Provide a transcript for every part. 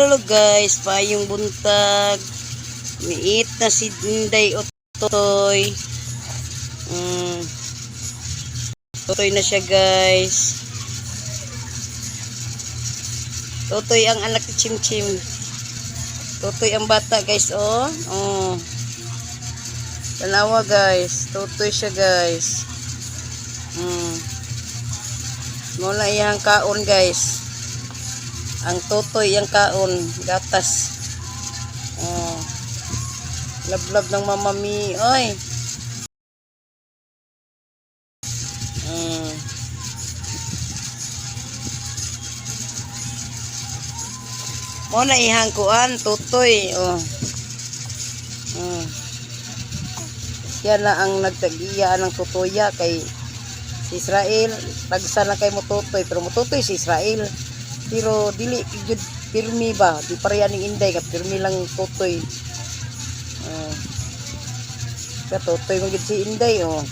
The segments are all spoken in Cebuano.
Hello guys, maayong buntag. Miit na si Inday Otoy. Totoy na siya, guys. Totoy ang anak ni Chim Chim. Totoy ang bata, guys, oh. Oh. Tanawa, guys. Totoy siya, guys. Mao na iyang kaon, guys. Ang totoy ang kaon, gatas. Oh. Love-love ng mama mi. Oy. Mao na ihang kuan, totoy. Oh. Siya na ang nagtagiya ng tutoya kay si Israel, tagsa na kay mototoy, pero mototoy si Israel. Pero dili jud pirmi ba, di pareha ning Inday ka pirmi lang totoy. Oh. Siya totoy man gid si Inday, oh.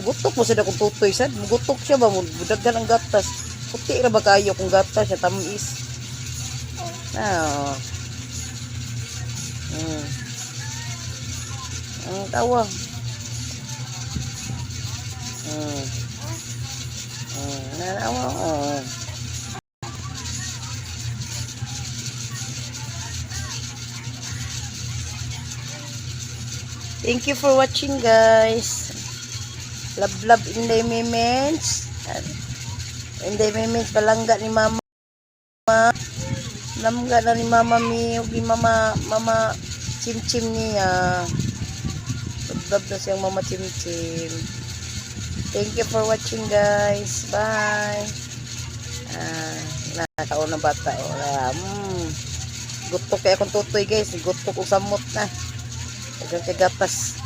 Mugutok mo siya kung totoy sad, mugutok siya ba, mudaghan ang gatas. Puti ra ba kayo kung gatas siya tamis. Ah. Oh. Ang tawa. Nanawa, oh. Thank you for watching, guys. Love love, Inday Mimens. Inday Mimens palangga ni Mama. Lamga na ni Mama mi ug ni Mama Mama Chim Chim niya. Love love na siyang Mama Chim Chim. Thank you for watching, guys. Bye. Ah, nakaon na bata. Ora. Gutok kay akong tutoy, guys. Gutok og samot na. Daghang kay gatas.